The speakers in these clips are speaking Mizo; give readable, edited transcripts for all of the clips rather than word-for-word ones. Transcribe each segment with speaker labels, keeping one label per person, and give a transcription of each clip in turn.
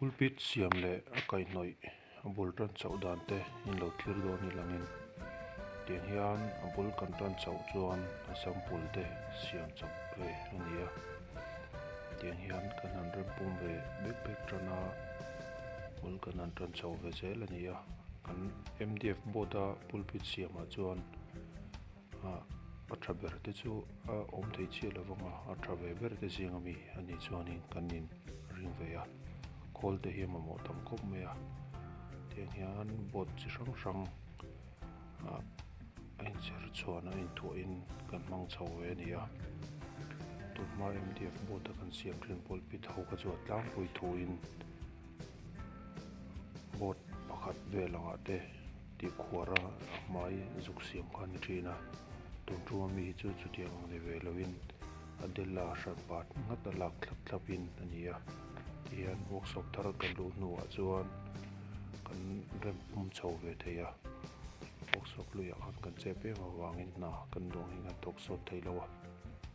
Speaker 1: Pulpit siam leh a kaihhnawih a bul tan chhoh dan te in lo thlir dawn ni langin tiang hian a bul kan tan chhoh chuan a sample te siam chawp ve a ni a tiang hian kan han rem pum ve bek bek tan a bul kan han tan chho ve zel a ni a kan m d f board a pulpit siamah chuan ah a tha ber te chu a awm thei chiah lo vang a a tha ve ber te zing ami anih chuanin kan in ring ve a khawl te hi a mamawh tam khawp mai a tiang hian board chi hrang hrang ah a inchher chhuan a inthuah in kan hmang chho ve a ni a tunhma m d f board a kan siam thin pulpit ho kha chu a tlangpui thuin board pakhat vel angah te tih khuar a a hmai zuk siam kha a ni thin a tun tum ami hi chu chutiang ang ni ve lovin a della hran pat nghat a lak thlap thlap in a ni a tihian workshop thar kan luh hnuah chuan kan rem pum chho ve thei a workshop luiah khan kan chep em avangin hna kan duh angin kan thawk sawt thei lo a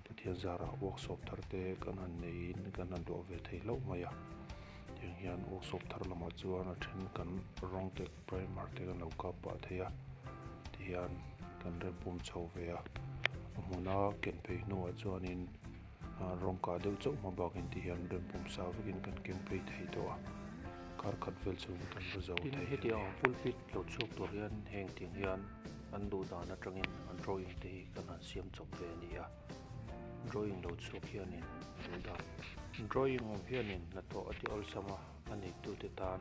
Speaker 1: Pathian zarah workshop thar te kan han neiin kan han luah ve thei hlauh mai a tiang hian workshop thar lamah chuan a then kan rawng te primer te kan lo kap pah thei a tihian kan rem pum chho ve a a hmuna ken phei hnuah chuanin ah rawng kah deuh chauh hma bakin tihian rem pum sa vekin kan keng phei thei tawh a kar khat vel chhungin kan va zo
Speaker 2: Tin
Speaker 1: thei a
Speaker 2: hetiang
Speaker 1: ni.
Speaker 2: ang pulpit lo chhuak tur hian heng tiang hian an duh dan atangin an drawing te hi kan han siam chawp ve a ni a drawing lo chhuak hianin duh dan drawing awm hianin hnathawh a ti awlsam a a neitute tan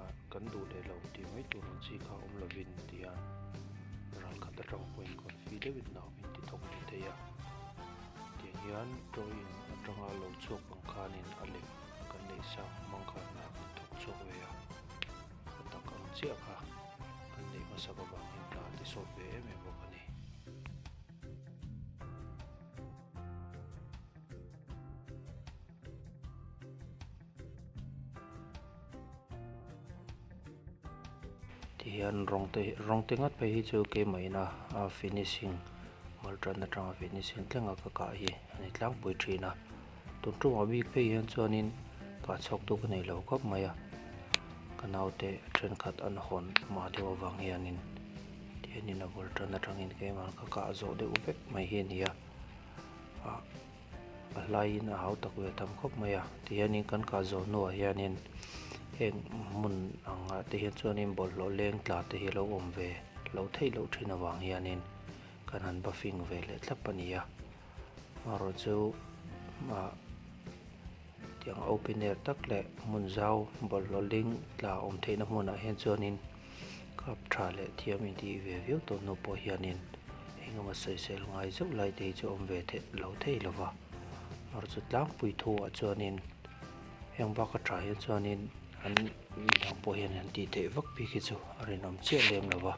Speaker 2: ah kan duh leh lo tih mai tur ang chi kha awm lovin tihian ral khat atang pawhin confi deuhin hna min ti thawk ve thei a tiang hian drawing atanga lo chhuak ang khanin a lem kan neih sang hmang khan hna kan thawk chhuak ve a a tak ang chiah kha kan neih hmasak avangin hna a ti sawt ve em em bawk a ni. Tihian rawng te rawng te ngat phei hi chu keimah ina a finishing mal tan atanga finishing thleng a ka kah hi a ni tlangpui thin a tun tumah bik phei hian chuanin kah chhuak tu ka nei lo khawp mai a ka naute thenkhat an hawn hma deuh avang hianin tihianin a bul tan atangin keimah ka kah zawh deuh vek mai hi a ni a ah. A hlaiin a hau tak ve tam khawp mai a tihianin kan kah zawh hnuah hianin heng hmun angah te hian chuanin bawlhhlawh leng tla te hi a lo awm ve loh theih loh thin avang hianin kan han va fing ve leh thlap a ni a amaherawh chu ah tiang open air tak leh hmun zau bawlhhlawh ling tla awm theihna hmunah hian chuanin kap tha leh thiam intih ve viau tawh hnu pawh hianin engemaw sawisel ngai zeuh lai te hi chu awm ve theih lo thei lo va amaherawh chu tlangpui thu ah chuanin heng bak a tha hian chuanin an midang pawh hian an tih theih vak bik hi chu a rinawm chiah lem lo va.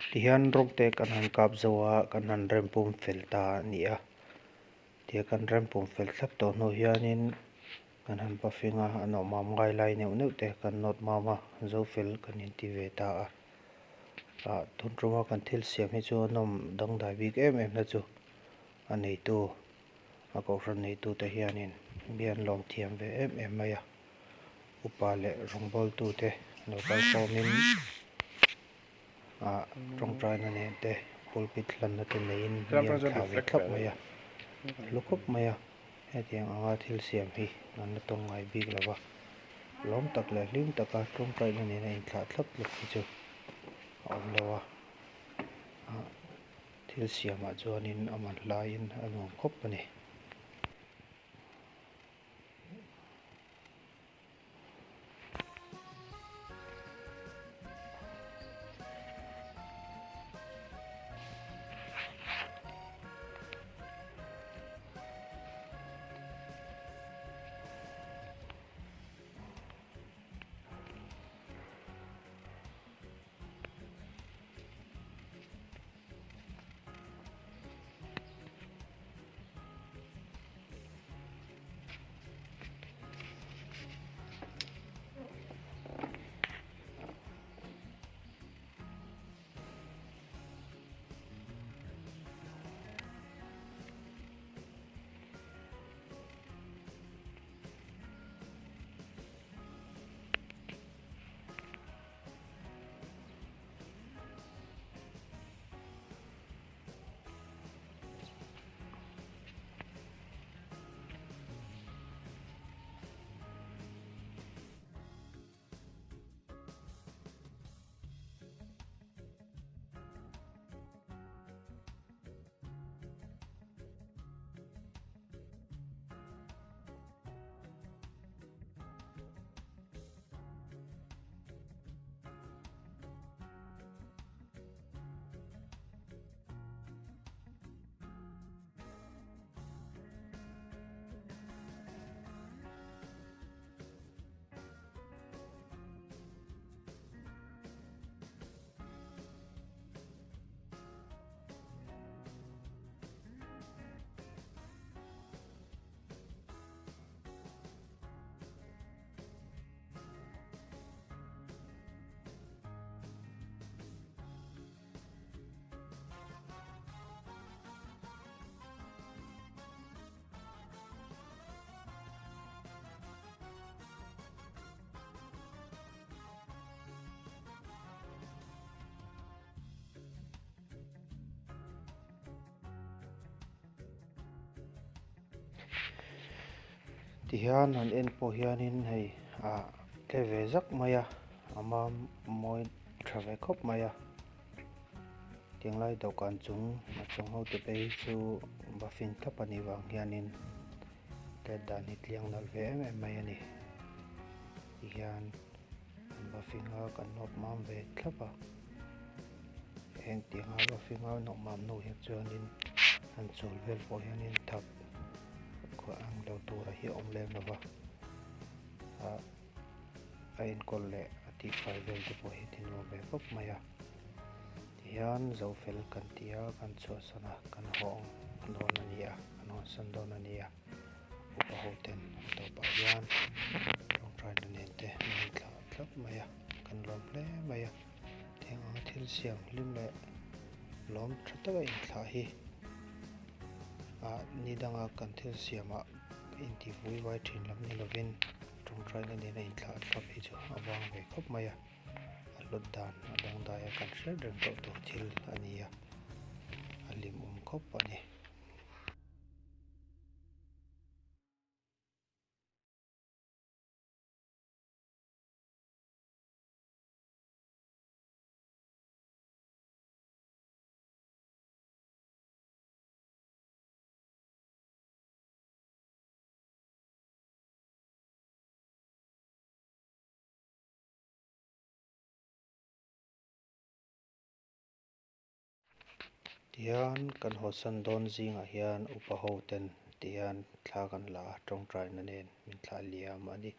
Speaker 2: Tihian rawng te kan han kap zo a kan han rem pum fel ta a ni a tia kan rem pum fel thlap tawh hnu hianin kan han buffing a a nawh mam ngai lai neuh neuh te kan nawt mam a zo fel kan inti ve ta a ah tun tuma kan thil siam hi chu a nawm dangdai bik em em na chu a neitu a kohhran neitu te hianin mi an lawm thiam ve em em mai a upa leh rawngbawltu te lo kal khawmin ah tawngtaina nen te pulpit hlanna te neiin mi an thlah ve thlap mai a hlu khawp mai a hetiang anga thil siam hi an la tawng ngai bik lo va lawm tak leh hlim taka tawngtaina nena inthlah thlap tluk hi chu a awm lo a ah thil siamah chuanin a man hlaiin a nuam khawp a ni. Tihian han en pawh hianin hei ah tle ve zak mai a a mam mawi tha ve khawp mai a tinglai dawhkan chung a chung ho te phei hi chu buffing thlap a nih vang hianin let dan hi tliang nalh ve em em mai a ni tihian an buffing a kan nawt mam ve thlap a heng tianga buffing a nawh mam hnu hian chuanin an chul vel pawh hianin thap ang lo tura hi a awm lem lo va ah a enkawl leh a tihfai vel te pawh hi a tinawm ve khawp mai a tihian zo fel kan ti a kan chhuahsan a kan hawng dawn a ni a kan hawnsan dawn a ni a upa ho ten a tawpah hian tawngtaina nen te an in thlah thlap mai a kan lawm hle mai a tiang anga thil siam hlim leh lawm tha taka inthlah hi ah ni danga kan thil siamah inti vui vai thin lam ni lovin tawngtaina nena inthlah thlap hi chu a vang ve khawp mai a a hlawt dan a dangdai a kan hriat reng tawh tur thil a ni a a hlimawm khawp a ni. Tihian kan hawsan dawn zingah hian upa ho ten tihian thla kan la a tawngtaina nen min thlah liam a ni.